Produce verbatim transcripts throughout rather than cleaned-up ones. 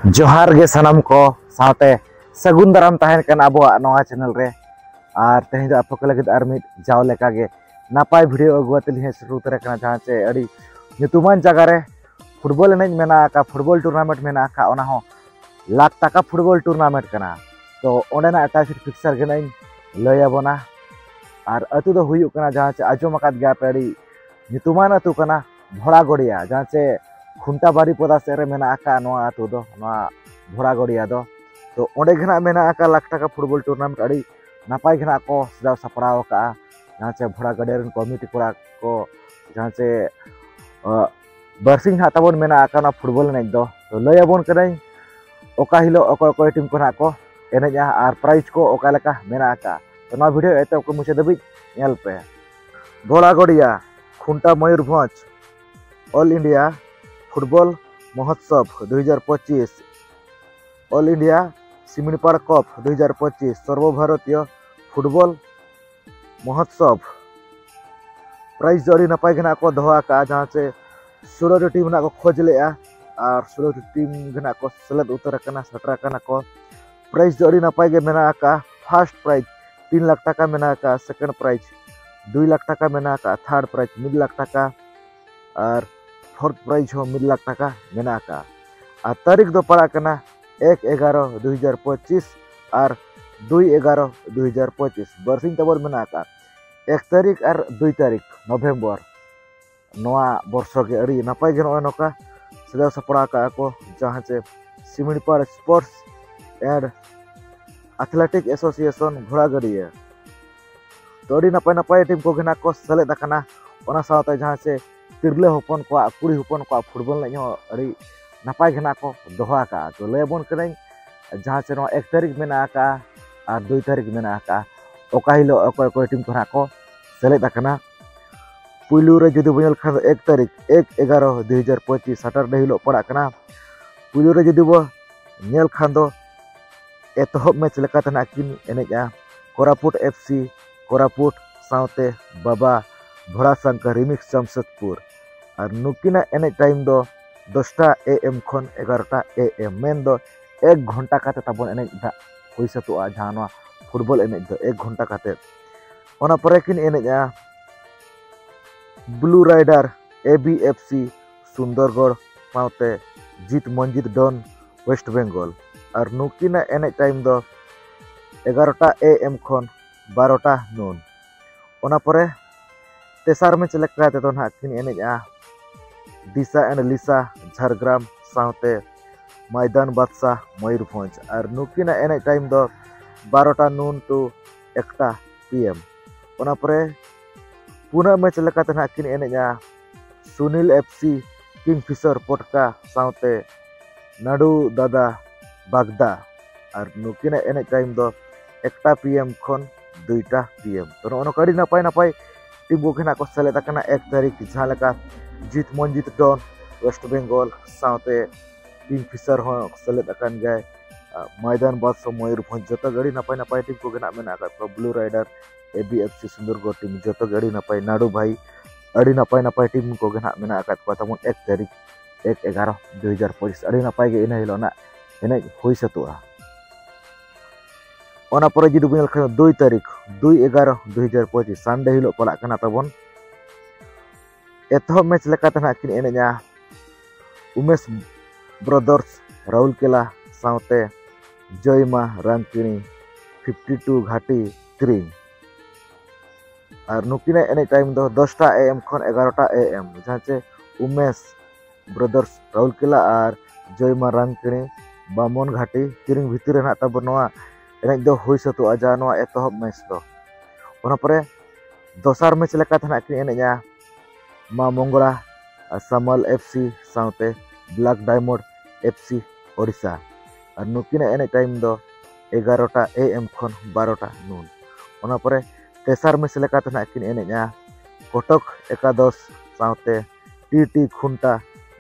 ᱡᱚᱦᱟᱨ ᱜᱮ ᱥᱟᱱᱟᱢ ᱠᱚ, ᱥᱟᱶᱛᱮ ᱥᱟᱹᱜᱩᱱ ᱫᱟᱨᱟᱢ ᱛᱟᱦᱮᱱ ᱠᱟᱱᱟ ᱟᱵᱚᱣᱟᱜ ᱱᱚᱣᱟ ᱪᱮᱱᱮᱞ ᱨᱮ᱾ ᱟᱨ ᱛᱮᱦᱮᱧ ᱫᱚ ᱟᱯᱮ ᱠᱚ ᱞᱟᱹᱜᱤᱫ ᱟᱨ ᱢᱤᱫ ᱡᱟᱣ ᱞᱮᱠᱟᱜᱮ ᱱᱟᱯᱟᱭ ᱵᱷᱤᱰᱤᱭᱳ ᱟᱹᱜᱩ ᱠᱟᱛᱮ ᱞᱤᱧ ᱦᱮᱡ ᱥᱮᱴᱮᱨ ᱩᱛᱟᱹᱨ ᱟᱠᱟᱱᱟ, ᱡᱟᱦᱟᱸ ᱪᱮ ᱟᱹᱰᱤ ᱧᱩᱛᱩᱢᱟᱱ ᱡᱟᱭᱜᱟ ᱨᱮ ᱯᱷᱩᱴᱵᱚᱞ ᱮᱱᱮᱡ ᱢᱮᱱᱟᱜ ᱟᱠᱟᱫ, ᱯᱷᱩᱴᱵᱚᱞ ᱴᱩᱨᱱᱟᱢᱮᱱᱴ ᱢᱮᱱᱟᱜ ᱟᱠᱟᱫ, ᱚᱱᱟ ᱦᱚᱸ ᱞᱟᱠᱷ ᱴᱟᱠᱟ ᱯᱷᱩᱴᱵᱚᱞ ᱴᱩᱨᱱᱟᱢᱮᱱᱴ ᱠᱟᱱᱟ᱾ ᱛᱚ ᱚᱸᱰᱮᱱᱟᱜ ᱴᱟᱭᱤᱯ ᱯᱷᱤᱠᱥᱪᱟᱨ ᱜᱮ ᱱᱟᱜ ᱤᱧ ᱞᱟᱹᱭ ᱟᱵᱚᱱᱟ᱾ ᱟᱨ ᱟᱹᱛᱩ ᱫᱚ ᱦᱩᱭᱩᱜ ᱠᱟᱱᱟ, ᱡᱟᱦᱟᱸ ᱪᱮ ᱟᱸᱡᱚᱢ ᱟᱠᱟᱫ ᱜᱮᱭᱟ ᱯᱮ, ᱟᱹᱰᱤ ᱧᱩᱛᱩᱢᱟᱱ ᱟᱹᱛᱩ ᱠᱟᱱᱟ ᱵᱷᱚᱲᱟᱜᱚᱲᱤᱭᱟ, ᱡᱟᱦᱟᱸ ᱪᱮ ᱠᱷᱩᱱᱴᱟ ᱵᱟᱨᱤᱯᱚᱫᱟ ᱥᱮᱫ ᱨᱮ ᱢᱮᱱᱟᱜ ᱟᱠᱟᱫ ᱱᱚᱣᱟ ᱟᱹᱛᱩ ᱫᱚ, ᱱᱚᱣᱟ ᱵᱷᱚᱲᱟᱜᱚᱲᱤᱭᱟ ᱫᱚ᱾ ᱛᱚ ᱚᱸᱰᱮ ᱜᱮ ᱱᱟᱜ ᱢᱮᱱᱟᱜ ᱟᱠᱟᱫ ᱞᱟᱠᱷ ᱴᱟᱠᱟ ᱯᱷᱩᱴᱵᱚᱞ ᱴᱩᱨᱱᱟᱢᱮᱱᱴ, ᱟᱹᱰᱤ ᱱᱟᱯᱟᱭ ᱜᱮ ᱱᱟᱜ ᱠᱚ ᱥᱟᱡᱟᱣ ᱥᱟᱯᱲᱟᱣ ᱟᱠᱟᱫᱼᱟ᱾ ᱡᱟᱦᱟᱸ ᱪᱮ ᱵᱷᱚᱲᱟᱜᱚᱲᱤᱭᱟ ᱨᱮᱱ ᱠᱚᱢᱤᱴᱤ ᱠᱚᱲᱟ ᱠᱚ, ᱡᱟᱦᱟᱸ ᱪᱮ ᱟᱸ, ᱵᱟᱨᱥᱤᱧ ᱦᱟᱸᱜ ᱛᱟᱵᱚᱱ ᱢᱮᱱᱟᱜ ᱟᱠᱟᱫ ᱚᱱᱟ ᱯᱷᱩᱴᱵᱚᱞ ᱮᱱᱮᱡ ᱫᱚ᱾ ᱛᱚ ᱞᱟᱹᱭ ᱟᱵᱚᱱ ᱠᱟᱹᱱᱟᱹᱧ ᱚᱠᱟ ᱦᱤᱞᱳᱜ ᱚᱠᱚᱭ ᱚᱠᱚᱭ ᱴᱤᱢ ᱠᱚ ᱱᱟᱜ ᱠᱚ ᱮᱱᱮᱡᱼᱟ ᱟᱨ ᱯᱨᱟᱭᱤᱡᱽ ᱠᱚ ᱚᱠᱟ ᱞᱮᱠᱟ ᱢᱮᱱᱟᱜ ᱟᱠᱟᱫ᱾ ᱛᱚ ᱱᱚᱣᱟ ᱵᱷᱤᱰᱤᱭᱳ ᱮᱛᱚᱦᱚᱵ ᱠᱷᱚᱱ ᱢᱩᱪᱟᱹᱫ ᱫᱷᱟᱹᱵᱤᱡ ᱧᱮᱞ ᱯᱮ᱾ ᱵᱷᱚᱲᱟᱜᱚᱲᱤᱭᱟ, ᱠᱷᱩᱱᱴᱟ ᱢᱚᱭᱩᱨᱵᱷᱚᱸᱡᱽ, ᱚᱞ ᱤᱱᱰᱤᱭᱟ ᱯᱷᱩᱴᱵᱚᱞ ᱢᱚᱦᱳᱛᱥᱚᱵᱽ ᱫᱩ ᱦᱟᱡᱟᱨ ᱯᱚᱸᱪᱤᱥ, ᱚᱞ ᱤᱱᱰᱤᱭᱟ ᱥᱤᱢᱲᱤᱯᱟᱲ ᱠᱚᱯ ᱫᱩ ᱦᱟᱡᱟᱨ ᱯᱚᱸᱪᱤᱥ, ᱥᱚᱨᱵᱚ ᱵᱷᱟᱨᱚᱛᱤᱭᱚ ᱯᱷᱩᱴᱵᱚᱞ ᱢᱚᱦᱳᱛᱥᱚᱵᱽ᱾ ᱯᱨᱟᱭᱤᱡᱽ ᱫᱚ ᱟᱹᱰᱤ ᱱᱟᱯᱟᱭ ᱜᱮ ᱱᱟᱜ ᱠᱚ ᱫᱚᱦᱚ ᱟᱠᱟᱫᱼᱟ, ᱡᱟᱦᱟᱸ ᱪᱮ ᱥᱳᱞᱳ ᱴᱤ ᱴᱤᱢ ᱱᱟᱜ ᱠᱚ ᱠᱷᱚᱡᱽ ᱞᱮᱫᱼᱟ ᱟᱨ ᱥᱳᱞᱳ ᱴᱤ ᱴᱤᱢ ᱜᱮ ᱱᱟᱜ ᱠᱚ ᱥᱮᱞᱮᱫ ᱩᱛᱟᱹᱨ ᱟᱠᱟᱱᱟ, ᱥᱮᱴᱮᱨ ᱟᱠᱟᱱᱟ ᱠᱚ᱾ ᱯᱨᱟᱭᱤᱡᱽ ᱫᱚ ᱟᱹᱰᱤ ᱱᱟᱯᱟᱭ ᱜᱮ ᱢᱮᱱᱟᱜ ᱟᱠᱟᱫᱼᱟ᱾ ᱯᱷᱟᱨᱥᱴ ᱯᱨᱟᱭᱤᱡᱽ ᱛᱤᱱ ᱞᱟᱠᱷ ᱴᱟᱠᱟ ᱢᱮᱱᱟᱜ ᱟᱠᱟᱫᱼᱟ, ᱥᱮᱠᱮᱱᱰ ᱯᱨᱟᱭᱤᱡᱽ ᱫᱩᱭ ᱞᱟᱠᱷ ᱴᱟᱠᱟ ᱢᱮᱱᱟᱜ ᱟᱠᱟᱫᱼᱟ, ᱛᱷᱟᱨᱰ ᱯᱨᱟᱭᱤᱡᱽ ᱢᱤᱫ ᱞᱟᱠᱷ ᱴᱟᱠᱟ ᱟᱨ ᱯᱷᱳᱨᱛᱷ ᱯᱨᱟᱭᱤᱡᱽ ᱦᱚᱸ ᱢᱤᱫ ᱞᱟᱠᱷ ᱴᱟᱠᱟ ᱢᱮᱱᱟᱜ ᱟᱠᱟᱫᱼᱟ᱾ ᱟᱨ ᱛᱟᱹᱨᱤᱠᱷ ᱫᱚ ᱯᱟᱲᱟᱜ ᱠᱟᱱᱟ ᱮᱠ ᱮᱜᱟᱨᱚ ᱫᱩ ᱦᱟᱡᱟᱨ ᱯᱚᱸᱪᱤᱥ ᱟᱨ ᱫᱩᱭ ᱮᱜᱟᱨᱚ ᱫᱩ ᱦᱟᱡᱟᱨ ᱯᱚᱸᱪᱤᱥ, ᱵᱟᱨᱥᱤᱧ ᱛᱟᱵᱚᱱ ᱢᱮᱱᱟᱜ ᱟᱠᱟᱫᱼᱟ᱾ ᱮᱠ ᱛᱟᱹᱨᱤᱠᱷ ᱟᱨ ᱫᱩᱭ ᱛᱟᱹᱨᱤᱠᱷ ᱱᱚᱵᱷᱮᱢᱵᱚᱨ, ᱱᱚᱣᱟ ᱵᱚᱨᱥᱚ ᱜᱮ ᱟᱹᱰᱤ ᱱᱟᱯᱟᱭ ᱜᱮ ᱱᱚᱜᱼᱚᱭ ᱱᱚᱝᱠᱟ ᱥᱟᱡᱟᱣ ᱥᱟᱯᱲᱟᱣ ᱟᱠᱟᱫᱼᱟ ᱠᱚ, ᱡᱟᱦᱟᱸ ᱪᱮ ᱥᱤᱢᱲᱤᱯᱟᱲ ᱥᱯᱳᱨᱴᱥ ᱮᱱᱰ ᱟᱛᱷᱞᱮᱴᱤᱠ ᱮᱥᱳᱥᱤᱭᱮᱥᱚᱱ ᱵᱷᱚᱲᱟᱜᱟᱹᱲᱤᱭᱟᱹ᱾ ᱛᱚ ᱟᱹᱰᱤ ᱱᱟᱯᱟᱭ ᱱᱟᱯᱟᱭ ᱴᱤᱢ ᱠᱚᱜᱮ ᱱᱟᱜ ᱠᱚ ᱥᱮᱞᱮᱫ ᱟᱠᱟᱱᱟ᱾ ᱚᱱᱟ ᱥᱟᱶᱛᱮ ᱡᱟᱦᱟᱸ ᱪᱮ ᱛᱤᱨᱞᱟᱹ ᱦᱚᱯᱚᱱ ᱠᱚᱣᱟᱜ, ᱠᱩᱲᱤ ᱦᱚᱯᱚᱱ ᱠᱚᱣᱟᱜ ᱯᱷᱩᱴᱵᱚᱞ ᱮᱱᱮᱡ ᱦᱚᱸ ᱟᱹᱰᱤ ᱱᱟᱯᱟᱭ ᱜᱮ ᱱᱟᱜ ᱠᱚ ᱫᱚᱦᱚ ᱟᱠᱟᱫᱼᱟ᱾ ᱛᱚ ᱞᱟᱹᱭ ᱟᱵᱚᱱ ᱠᱟᱹᱱᱟᱹᱧ, ᱡᱟᱦᱟᱸ ᱪᱮ ᱱᱚᱣᱟ ᱮᱠ ᱛᱟᱹᱨᱤᱠᱷ ᱢᱮᱱᱟᱜ ᱟᱠᱟᱫᱼᱟ ᱟᱨ ᱫᱩᱭ ᱛᱟᱹᱨᱤᱠᱷ ᱢᱮᱱᱟᱜ ᱟᱠᱟᱫᱼᱟ, ᱚᱠᱟ ᱦᱤᱞᱳᱜ ᱚᱠᱚᱭ ᱚᱠᱚᱭ ᱴᱤᱢ ᱠᱚ ᱱᱟᱜ ᱠᱚ ᱥᱮᱞᱮᱫ ᱟᱠᱟᱱᱟ᱾ ᱯᱩᱭᱞᱩ ᱨᱮ ᱡᱩᱫᱤ ᱵᱚᱱ ᱧᱮᱞ ᱠᱷᱟᱱ ᱫᱚ ᱮᱠ ᱛᱟᱹᱨᱤᱠᱷ, ᱮᱠ ᱮᱜᱟᱨᱚ ᱫᱩ ᱦᱟᱡᱟᱨ ᱯᱚᱸᱪᱤᱥ, ᱥᱟᱴᱟᱨᱰᱮ ᱦᱤᱞᱳᱜ ᱯᱟᱲᱟᱜ ᱠᱟᱱᱟ᱾ ᱯᱩᱭᱞᱩ ᱨᱮ ᱡᱩᱫᱤ ᱵᱚ ᱧᱮᱞ ᱠᱷᱟᱱ ᱫᱚ ᱮᱛᱚᱦᱚᱵ ᱢᱮᱪ ᱞᱮᱠᱟᱛᱮ ᱱᱟᱜ ᱠᱤᱱ ᱮᱱᱮᱡᱼᱟ ᱠᱳᱨᱟᱯᱩᱴ ᱮᱯᱷ ᱥᱤ ᱠᱳᱨᱟᱯᱩᱴ ᱥᱟᱶᱛᱮ ᱵᱟᱵᱟ ᱵᱷᱚᱲᱟ ᱥᱟᱝᱠᱟᱨ ᱨᱤᱢᱤᱠᱥ ᱡᱟᱢᱥᱮᱫᱽᱯᱩᱨ᱾ ᱟᱨ ᱱᱩᱠᱤᱱᱟᱜ ᱮᱱᱮᱡ ᱴᱟᱭᱤᱢ ᱫᱚ ᱫᱚᱥᱴᱟ ᱮ ᱮᱢ ᱠᱷᱚᱱ ᱮᱜᱟᱨᱚᱴᱟ ᱮ ᱮᱢ, ᱢᱮᱱᱫᱚ ᱮᱠ ᱜᱷᱚᱱᱴᱟ ᱠᱟᱛᱮ ᱛᱟᱵᱚᱱ ᱮᱱᱮᱡ ᱫᱟᱜ ᱦᱩᱭ ᱥᱟᱹᱛᱚᱜᱼᱟ᱾ ᱡᱟᱦᱟᱸ ᱱᱚᱣᱟ ᱯᱷᱩᱴᱵᱚᱞ ᱮᱱᱮᱡ ᱫᱚ ᱮᱠ ᱜᱷᱚᱱᱴᱟ ᱠᱟᱛᱮ᱾ ᱚᱱᱟ ᱯᱚᱨᱮ ᱠᱤᱱ ᱮᱱᱮᱡᱼᱟ blue rider A B F C Sundargarh ᱥᱟᱶᱛᱮ ᱡᱤᱛ ᱢᱚᱱᱡᱤᱛ ᱰᱚᱱ ᱳᱭᱮᱥᱴ ᱵᱮᱝᱜᱚᱞ᱾ ᱟᱨ ᱱᱩᱠᱤᱱᱟᱜ ᱮᱱᱮᱡ ᱴᱟᱭᱤᱢ ᱫᱚ ᱮᱜᱟᱨᱚᱴᱟ ᱮ ᱮᱢ ᱠᱷᱚᱱ ᱵᱟᱨᱚᱴᱟ ᱱᱩᱱ᱾ ᱚᱱᱟ ᱯᱚᱨᱮ ᱛᱮᱥᱟᱨ ᱢᱮᱪ ᱞᱮᱠᱟ ᱛᱮᱫᱚ ᱱᱟᱦᱟᱜ ᱠᱤᱱ ᱮᱱᱮᱡᱼᱟ ᱫᱤᱥᱟ ᱮᱱᱰ ᱞᱤᱥᱟ ᱡᱷᱟᱲᱜᱨᱟᱢ ᱥᱟᱶᱛᱮ ᱢᱟᱭᱫᱟᱱ ᱵᱟᱫᱥᱟ ᱢᱚᱭᱩᱨᱵᱷᱚᱸᱡᱽ᱾ ᱟᱨ ᱱᱩᱠᱤᱱᱟᱜ ᱮᱱᱮᱡ ᱴᱟᱭᱤᱢ ᱫᱚ ᱵᱟᱨᱚᱴᱟ ᱱᱩᱱ ᱴᱩ ᱮᱠᱴᱟ ᱯᱤ ᱮᱢ᱾ ᱚᱱᱟ ᱯᱚᱨᱮ ᱯᱩᱱᱟᱜ ᱢᱮᱪ ᱞᱮᱠᱟᱛᱮ ᱱᱟᱦᱟᱜ ᱠᱤᱱ ᱮᱱᱮᱡᱼᱟ ᱥᱩᱱᱤᱞ ᱮᱯᱷ ᱥᱤ ᱠᱤᱝ ᱯᱷᱤᱥᱟᱨ ᱯᱚᱴᱠᱟ ᱥᱟᱶᱛᱮ ᱱᱟᱰᱩ ᱫᱟᱫᱟ ᱵᱟᱜᱽᱫᱟ᱾ ᱟᱨ ᱱᱩᱠᱤᱱᱟᱜ ᱮᱱᱮᱡ ᱴᱟᱭᱤᱢ ᱫᱚ ᱮᱠᱴᱟ ᱯᱤ ᱮᱢ ᱠᱷᱚᱱ ᱫᱩᱭᱴᱟ ᱯᱤ ᱮᱢ᱾ ᱛᱚ, ᱱᱚᱜᱼᱚ ᱱᱚᱝᱠᱟ ᱟᱹᱰᱤ ᱱᱟᱯᱟᱭ ᱱᱟᱯᱟᱭ ᱴᱤᱢ ᱠᱚᱜᱮ ᱱᱟᱦᱟᱜ ᱠᱚ ᱥᱮᱞᱮᱫ ᱟᱠᱟᱱᱟ ᱮᱠ ᱛᱟᱹᱨᱤᱠᱷ, ᱡᱟᱦᱟᱸ ᱞᱮᱠᱟ ᱡᱤᱛ ᱢᱚᱱᱡᱤᱛ ᱰᱚᱱ ᱳᱭᱮᱥᱴ ᱵᱮᱝᱜᱚᱞ ᱥᱟᱶᱛᱮ ᱠᱤᱝ ᱯᱷᱤᱥᱟᱨ ᱦᱚᱸ ᱥᱮᱞᱮᱫ ᱟᱠᱟᱱ ᱜᱮᱭᱟᱭ᱾ ᱟᱨ ᱢᱚᱭᱫᱟᱱ ᱵᱟᱫᱥᱟ ᱢᱚᱭᱩᱨᱵᱷᱚᱸᱡᱽ, ᱡᱚᱛᱚ ᱜᱮ ᱟᱹᱰᱤ ᱱᱟᱯᱟᱭ ᱱᱟᱯᱟᱭ ᱴᱤᱢ ᱠᱚᱜᱮ ᱱᱟᱦᱟᱜ ᱢᱮᱱᱟᱜ ᱟᱠᱟᱫ ᱠᱚᱣᱟ᱾ Blue rider, A B F C Sundargarh team, ᱡᱚᱛᱚ ᱜᱮ ᱟᱹᱰᱤ ᱱᱟᱯᱟᱭ᱾ ᱱᱟᱰᱩ ᱵᱷᱟᱭ, ᱟᱹᱰᱤ ᱱᱟᱯᱟᱭ ᱱᱟᱯᱟᱭ ᱴᱤᱢ ᱠᱚᱜᱮ ᱱᱟᱦᱟᱜ ᱢᱮᱱᱟᱜ ᱟᱠᱟᱫ ᱠᱚᱣᱟ ᱛᱟᱵᱚᱱ ᱮᱠ ᱛᱟᱹᱨᱤᱠᱷ ᱮᱠ ᱮᱜᱟᱨᱚ ᱫᱩ ᱦᱟᱡᱟᱨ ᱯᱚᱸᱪᱤᱥ᱾ ᱟᱹᱰᱤ ᱱᱟᱯᱟᱭ ᱜᱮ ᱤᱱᱟᱹ ᱦᱤᱞᱳᱜ ᱱᱟᱜ ᱮᱱᱮᱡ ᱦᱩᱭ ᱥᱟᱹᱛᱚᱜᱼᱟ᱾ ᱚᱱᱟ ᱯᱚᱨᱮ ᱡᱩᱫᱤ ᱵᱚᱱ ᱧᱮᱞ ᱠᱷᱟᱱ ᱫᱩᱭ ᱛᱟᱹᱨᱤᱠᱷ, ᱫᱩᱭ ᱮᱜᱟᱨᱚ ᱫᱩ ᱦᱟᱡᱟᱨ ᱯᱚᱸᱪᱤᱥ, ᱥᱟᱱᱰᱮ ᱦᱤᱞᱳᱜ ᱯᱟᱲᱟᱜ ᱠᱟᱱᱟ ᱛᱟᱵᱚᱱ᱾ ᱮᱛᱚᱦᱚᱵ ᱢᱮᱪ ᱞᱮᱠᱟᱛᱮ ᱱᱟᱦᱟᱜ ᱠᱤᱱ ᱮᱱᱮᱡᱼᱟ ᱩᱢᱮᱥ ᱵᱨᱟᱫᱟᱨᱥ ᱨᱟᱩᱨᱠᱮᱞᱟ ᱥᱟᱶᱛᱮ ᱡᱚᱭᱢᱟ ᱨᱟᱝᱠᱤᱱᱤ ᱯᱷᱤᱯᱴᱤ ᱴᱩ ᱜᱷᱟᱴᱤ ᱠᱤᱨᱤᱧ᱾ ᱟᱨ ᱱᱩᱠᱤᱱᱟᱜ ᱮᱱᱮᱡ ᱴᱟᱭᱤᱢ ᱫᱚ ᱫᱚᱥᱴᱟ ᱮ ᱮᱢ ᱠᱷᱚᱱ ᱮᱜᱟᱨᱚᱴᱟ ᱮ ᱮᱢ, ᱡᱟᱦᱟᱸ ᱪᱮ ᱩᱢᱮᱥ ᱵᱨᱟᱫᱟᱨᱥ ᱨᱟᱩᱨᱠᱮᱞᱟ ᱟᱨ ᱡᱚᱭᱢᱟ ᱨᱟᱝᱠᱤᱱᱤ ᱵᱟᱢᱚᱱ ᱜᱷᱟᱴᱤ ᱠᱤᱨᱤᱧ ᱵᱷᱤᱛᱤᱨ ᱨᱮ ᱱᱟᱦᱟᱜ ᱛᱟᱵᱚᱱ ᱱᱚᱣᱟ ᱮᱱᱮᱡ ᱫᱚ ᱦᱩᱭ ᱥᱟᱹᱛᱚᱜᱼᱟ, ᱡᱟᱦᱟᱸ ᱱᱚᱣᱟ ᱮᱛᱚᱦᱚᱵ ᱢᱮᱪ ᱫᱚ᱾ ᱚᱱᱟ ᱯᱚᱨᱮ ᱫᱚᱥᱟᱨ ᱢᱮᱪ ᱞᱮᱠᱟᱛᱮ ᱱᱟᱦᱟᱜ ᱠᱤᱱ ᱮᱱᱮᱡᱼᱟ ᱢᱟ ᱢᱚᱝᱜᱽᱲᱟ ᱥᱟᱢᱟᱞ ᱮᱯᱷ ᱥᱤ ᱥᱟᱶᱛᱮ black diamond F C Odisha. ᱟᱨ ᱱᱩᱠᱤᱱᱟᱜ ᱮᱱᱮᱡ ᱴᱟᱭᱤᱢ ᱫᱚ ᱮᱜᱟᱨᱚᱴᱟ ᱮ ᱮᱢ ᱠᱷᱚᱱ ᱵᱟᱨᱚᱴᱟ ᱱᱩᱱ᱾ ᱚᱱᱟ ᱯᱚᱨᱮ ᱛᱮᱥᱟᱨ ᱢᱮᱪ ᱞᱮᱠᱟᱛᱮ ᱱᱟᱦᱟᱜ ᱠᱤᱱ ᱮᱱᱮᱡᱼᱟ ᱠᱚᱴᱚᱠ ᱮᱠᱟᱫᱚᱥ ᱥᱟᱶᱛᱮ ᱴᱤ ᱴᱤ ᱠᱷᱩᱱᱴᱟ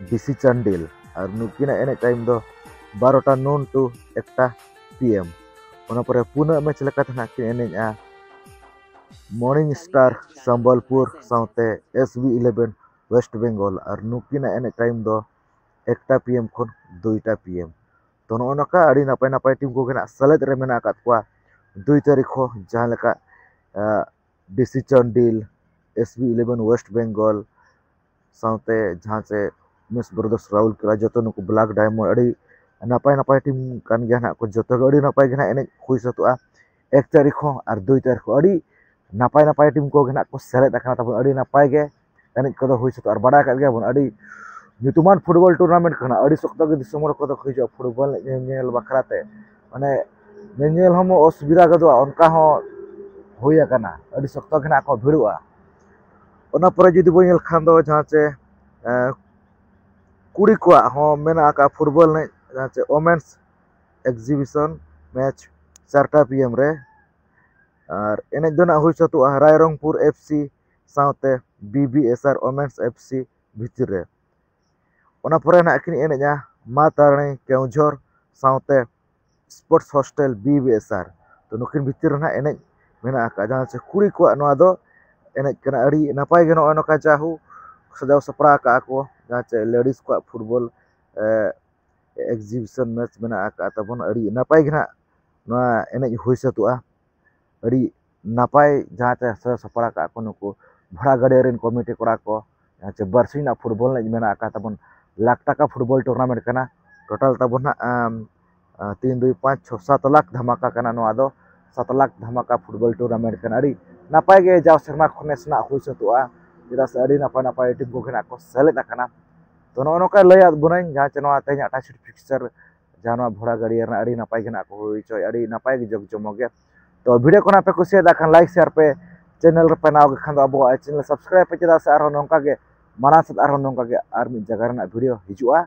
ᱰᱤ ᱥᱤ ᱪᱟᱱᱰᱤᱞ᱾ ᱟᱨ ᱱᱩᱠᱤᱱᱟᱜ ᱮᱱᱮᱡ ᱴᱟᱭᱤᱢ ᱫᱚ ᱵᱟᱨᱚᱴᱟ ᱱᱩᱱ ᱴᱩ ᱮᱠᱴᱟ ᱯᱤ ᱮᱢ᱾ ᱚᱱᱟ ᱯᱚᱨᱮ ᱯᱩᱱᱟᱜ ᱢᱮᱪ ᱞᱮᱠᱟᱛᱮ ᱱᱟᱦᱟᱜ ᱠᱤᱱ ᱮᱱᱮᱡᱼᱟ ᱢᱚᱨᱱᱤᱝ ᱥᱴᱟᱨ ᱥᱚᱢᱵᱚᱞᱯᱩᱨ ᱥᱟᱶᱛᱮ ᱮᱥ ᱵᱤ ᱤᱞᱮᱵᱷᱮᱱ ᱳᱭᱮᱥᱴ ᱵᱮᱝᱜᱚᱞ᱾ ᱟᱨ ᱱᱩᱠᱤᱱᱟᱜ ᱮᱱᱮᱡ ᱴᱟᱭᱤᱢ ᱫᱚ ᱮᱠᱴᱟ ᱯᱤ ᱮᱢ ᱠᱷᱚᱱ ᱫᱩᱭᱴᱟ ᱯᱤ ᱮᱢ᱾ ᱛᱚ, ᱱᱚᱜᱼᱚ ᱱᱚᱝᱠᱟ ᱟᱹᱰᱤ ᱱᱟᱯᱟᱭ ᱱᱟᱯᱟᱭ ᱴᱤᱢ ᱠᱚᱜᱮ ᱱᱟᱜ ᱥᱮᱞᱮᱫ ᱨᱮ ᱢᱮᱱᱟᱜ ᱟᱠᱟᱫ ᱠᱚᱣᱟ᱾ ᱫᱩᱭ ᱛᱟᱹᱨᱤᱠᱷ ᱦᱚᱸ ᱡᱟᱦᱟᱸ ᱞᱮᱠᱟ ᱰᱤ ᱥᱤ ᱪᱟᱱᱰᱤᱞ, ᱮᱥ ᱵᱤ ᱤᱞᱮᱵᱷᱮᱱ ᱳᱭᱮᱥᱴ ᱵᱮᱝᱜᱚᱞ, ᱥᱟᱶᱛᱮ ᱡᱟᱦᱟᱸ ᱪᱮ ᱢᱮᱥ ᱵᱨᱟᱫᱟᱨᱥ ᱨᱟᱣᱩᱞᱠᱮᱞᱟ, ᱡᱚᱛᱚ ᱱᱩᱠᱩ ᱵᱞᱮᱠ ᱰᱟᱭᱢᱚᱱᱰ, ᱟᱹᱰᱤ ᱱᱟᱯᱟᱭ ᱱᱟᱯᱟᱭ ᱴᱤᱢ ᱠᱟᱱ ᱜᱮᱭᱟ ᱱᱟᱜ ᱠᱚ᱾ ᱡᱚᱛᱚ ᱜᱮ ᱟᱹᱰᱤ ᱱᱟᱯᱟᱭ ᱜᱮ ᱱᱟᱜ ᱮᱱᱮᱡ ᱦᱩᱭ ᱥᱟᱹᱛᱚᱜᱼᱟ᱾ ᱮᱠ ᱛᱟᱹᱨᱤᱠᱷ ᱦᱚᱸ ᱟᱨ ᱫᱩᱭ ᱛᱟᱹᱨᱤᱠᱷ ᱦᱚᱸ ᱟᱹᱰᱤ ᱱᱟᱯᱟᱭ ᱱᱟᱯᱟᱭ ᱴᱤᱢ ᱠᱚᱜᱮ ᱱᱟᱜ ᱠᱚ ᱥᱮᱞᱮᱫ ᱟᱠᱟᱱᱟ ᱛᱟᱵᱚᱱ᱾ ᱟᱹᱰᱤ ᱱᱟᱯᱟᱭ ᱜᱮ ᱮᱱᱮᱡ ᱠᱚᱫᱚ ᱦᱩᱭ ᱥᱟᱹᱛᱚᱜᱼᱟ᱾ ᱟᱨ ᱵᱟᱰᱟᱭ ᱟᱠᱟᱫ ᱜᱮᱭᱟᱵᱚᱱ, ᱟᱹᱰᱤ ᱧᱩᱛᱩᱢᱟᱱ ᱯᱷᱩᱴᱵᱚᱞ ᱴᱩᱨᱱᱟᱢᱮᱱᱴ ᱠᱟᱱᱟ᱾ ᱟᱹᱰᱤ ᱥᱚᱠᱛᱚ ᱜᱮ ᱫᱤᱥᱚᱢ ᱦᱚᱲ ᱠᱚᱫᱚ ᱠᱚ ᱦᱤᱡᱩᱜᱼᱟ ᱯᱷᱩᱴᱵᱚᱞ ᱮᱱᱮᱡ ᱧᱮᱧᱮᱞ ᱵᱟᱠᱷᱨᱟ ᱛᱮ᱾ ᱢᱟᱱᱮ, ᱧᱮᱧᱮᱞ ᱦᱚᱸ ᱚᱥᱩᱵᱤᱫᱷᱟ ᱜᱚᱫᱚᱜᱼᱟ, ᱚᱱᱠᱟ ᱦᱚᱸ ᱦᱩᱭ ᱟᱠᱟᱱᱟ᱾ ᱟᱹᱰᱤ ᱥᱚᱠᱛᱚ ᱜᱮ ᱱᱟᱜ ᱠᱚ ᱵᱷᱤᱲᱚᱜᱼᱟ᱾ ᱚᱱᱟ ᱯᱚᱨᱮ ᱡᱩᱫᱤ ᱵᱚᱱ ᱧᱮᱞ ᱠᱷᱟᱱ ᱫᱚ, ᱡᱟᱦᱟᱸ ᱪᱮ ᱮ, ᱠᱩᱲᱤ ᱠᱚᱣᱟᱜ ᱦᱚᱸ ᱢᱮᱱᱟᱜ ᱟᱠᱟᱫ ᱯᱷᱩᱴᱵᱚᱞ ᱮᱱᱮᱡ, ᱡᱟᱦᱟᱸ ᱪᱮ ᱳᱢᱮᱱᱥ ᱮᱠᱡᱤᱵᱤᱥᱚᱱ ᱢᱮᱪ ᱪᱟᱨᱴᱟ ᱯᱤ ᱮᱢ ᱨᱮ᱾ ᱟᱨ ᱮᱱᱮᱡ ᱫᱚ ᱱᱟᱜ ᱦᱩᱭ ᱥᱟᱹᱛᱚᱜᱼᱟ ᱨᱟᱭᱨᱚᱝᱯᱩᱨ ᱮᱯᱷ ᱥᱤ ᱥᱟᱶᱛᱮ ᱵᱤ ᱵᱤ ᱮᱥ ᱟᱨ ᱳᱢᱮᱱᱥ ᱮᱯᱷ ᱥᱤ ᱵᱷᱤᱛᱤᱨ ᱨᱮ᱾ ᱚᱱᱟ ᱯᱚᱨᱮ ᱱᱟᱜ ᱠᱤᱱ ᱮᱱᱮᱡᱼᱟ ᱢᱟ ᱛᱟᱨᱟᱬᱤ ᱠᱮᱣᱡᱷᱚᱨ ᱥᱟᱶᱛᱮ sports hostel B B S R. ᱛᱚ, ᱱᱩᱠᱤᱱ ᱵᱷᱤᱛᱤᱨ ᱨᱮ ᱱᱟᱜ ᱮᱱᱮᱡ ᱢᱮᱱᱟᱜ ᱟᱠᱟᱫᱼᱟ᱾ ᱡᱟᱦᱟᱸ ᱪᱮ ᱠᱩᱲᱤ ᱠᱚᱣᱟᱜ ᱱᱚᱣᱟ ᱫᱚ ᱮᱱᱮᱡ ᱠᱟᱱᱟ᱾ ᱟᱹᱰᱤ ᱱᱟᱯᱟᱭ ᱜᱮ ᱱᱚᱜᱼᱚᱭ ᱱᱚᱝᱠᱟ ᱡᱟᱦᱩ ᱥᱟᱡᱟᱣ ᱥᱟᱯᱲᱟᱣ ᱟᱠᱟᱫᱼᱟ ᱠᱚ᱾ ᱡᱟᱦᱟᱸ ᱪᱮ ᱞᱮᱰᱤᱥ ᱠᱚᱣᱟᱜ ᱯᱷᱩᱴᱵᱚᱞ, ᱮ, ᱮᱠᱡᱤᱵᱤᱥᱚᱱ ᱢᱮᱪ ᱢᱮᱱᱟᱜ ᱟᱠᱟᱫ ᱛᱟᱵᱚᱱᱟ᱾ ᱟᱹᱰᱤ ᱱᱟᱯᱟᱭ ᱜᱮ ᱱᱟᱜ ᱱᱚᱣᱟ ᱮᱱᱮᱡ ᱦᱩᱭ ᱥᱟᱹᱛᱚᱜᱼᱟ᱾ ᱟᱹᱰᱤ ᱱᱟᱯᱟᱭ ᱡᱟᱦᱟᱸ ᱪᱮ ᱥᱟᱡᱟᱣ ᱥᱟᱯᱲᱟᱣ ᱟᱠᱟᱫᱼᱟ ᱠᱚ ᱱᱩᱠᱩ ᱵᱷᱟᱲᱟ ᱜᱟᱹᱰᱤ ᱨᱮᱱ ᱠᱚᱢᱤᱴᱤ ᱠᱚᱲᱟ ᱠᱚ᱾ ᱡᱟᱦᱟᱸ ᱪᱮ ᱵᱟᱨᱥᱤᱧ ᱨᱮᱱᱟᱜ ᱯᱷᱩᱴᱵᱚᱞ ᱮᱱᱮᱡ ᱢᱮᱱᱟᱜ ᱟᱠᱟᱫ ᱛᱟᱵᱚᱱ, ᱞᱟᱠᱷ ᱴᱟᱠᱟ ᱯᱷᱩᱴᱵᱚᱞ ᱴᱩᱨᱱᱟᱢᱮᱱᱴ ᱠᱟᱱᱟ᱾ ᱴᱳᱴᱟᱞ ᱛᱟᱵᱚᱱ ᱦᱟᱸᱜ, ᱟᱢ, ᱟ, ᱛᱤᱱ ᱫᱩᱭ ᱯᱟᱸᱪ ᱪᱷᱚ ᱥᱟᱛ ᱞᱟᱠᱷ ᱫᱷᱟᱢᱟᱠᱟ ᱠᱟᱱᱟ ᱱᱚᱣᱟ ᱫᱚ᱾ ᱥᱟᱛ ᱞᱟᱠᱷ ᱫᱷᱟᱢᱟᱠᱟ ᱯᱷᱩᱴᱵᱚᱞ ᱴᱩᱨᱱᱟᱢᱮᱱᱴ ᱠᱟᱱᱟ᱾ ᱟᱹᱰᱤ ᱱᱟᱯᱟᱭ ᱜᱮ ᱡᱟᱣ ᱥᱮᱨᱢᱟ ᱠᱷᱚᱱᱮ ᱥᱮᱱᱟᱜ ᱦᱩᱭ ᱥᱟᱹᱛᱚᱜᱼᱟ, ᱪᱮᱫᱟᱜ ᱥᱮ ᱟᱹᱰᱤ ᱱᱟᱯᱟᱭ ᱱᱟᱯᱟᱭ ᱴᱤᱢ ᱠᱚᱜᱮ ᱱᱟᱜ ᱠᱚ ᱥᱮᱞᱮᱫ ᱟᱠᱟᱱᱟ᱾ ᱛᱚ, ᱱᱚᱜᱼᱚ ᱱᱚᱝᱠᱟ ᱞᱟᱹᱭᱟᱫ ᱵᱚᱱᱟᱹᱧ, ᱡᱟᱦᱟᱸ ᱪᱮ ᱱᱚᱣᱟ ᱛᱮᱦᱮᱧᱟᱜ ᱴᱟᱪ ᱯᱷᱤᱠᱥᱪᱟᱨ ᱡᱟᱦᱟᱸ ᱱᱚᱣᱟ ᱵᱷᱚᱲᱟ ᱜᱟᱹᱰᱤᱭᱟᱹ ᱨᱮᱱᱟᱜ ᱟᱹᱰᱤ ᱱᱟᱯᱟᱭ ᱜᱮ ᱱᱟᱜ ᱠᱚ ᱦᱩᱭ ᱦᱚᱪᱚᱭ, ᱟᱹᱰᱤ ᱱᱟᱯᱟᱭ ᱜᱮ ᱡᱚᱜᱽ ᱡᱚᱢᱚᱠ ᱜᱮ᱾ ᱛᱚ, ᱵᱷᱤᱰᱤᱭᱳ ᱠᱚ ᱱᱟᱜ ᱯᱮ ᱠᱩᱥᱤᱭᱟᱫᱟ ᱠᱷᱟᱱ ᱞᱟᱭᱤᱠ ᱥᱮᱭᱟᱨ ᱯᱮ, ᱪᱮᱱᱮᱞ ᱨᱮᱯᱮ ᱱᱟᱣᱟ ᱜᱮ ᱠᱷᱟᱱ ᱫᱚ ᱟᱵᱚᱣᱟᱜ ᱪᱮᱱᱮᱞ ᱥᱟᱵᱥᱠᱨᱟᱭᱤᱵ ᱯᱮ, ᱪᱮᱫᱟᱜ ᱥᱮ ᱟᱨᱦᱚᱸ ᱱᱚᱝᱠᱟ ᱜᱮ ᱢᱟᱲᱟᱝ ᱥᱮᱫ ᱟᱨᱦᱚᱸ ᱱᱚᱝᱠᱟ ᱜᱮ ᱟᱨ ᱢᱤᱫ ᱡᱟᱭᱜᱟ ᱨᱮᱱᱟᱜ ᱵᱷᱤᱰᱤᱭᱳ ᱦᱤᱡᱩᱜᱼᱟ᱾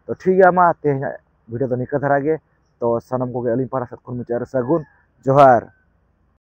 ᱛᱚ, ᱴᱷᱤᱠ ᱜᱮᱭᱟ, ᱢᱟ ᱛᱮᱦᱮᱧᱟᱜ ᱵᱷᱤᱰᱤᱭᱳ ᱫᱚ ᱱᱤᱝᱠᱟᱹ ᱫᱷᱟᱨᱟ ᱜᱮ᱾ ᱛᱚ, ᱥᱟᱱᱟᱢ ᱠᱚᱜᱮ ᱟᱹᱞᱤᱧ ᱯᱟᱦᱴᱟ ᱥᱮᱫ ᱠᱷᱚᱱ ᱢᱩᱪᱟᱹᱫ ᱨᱮ ᱥᱟᱹᱜᱩᱱ ᱡᱚᱦᱟᱨ᱾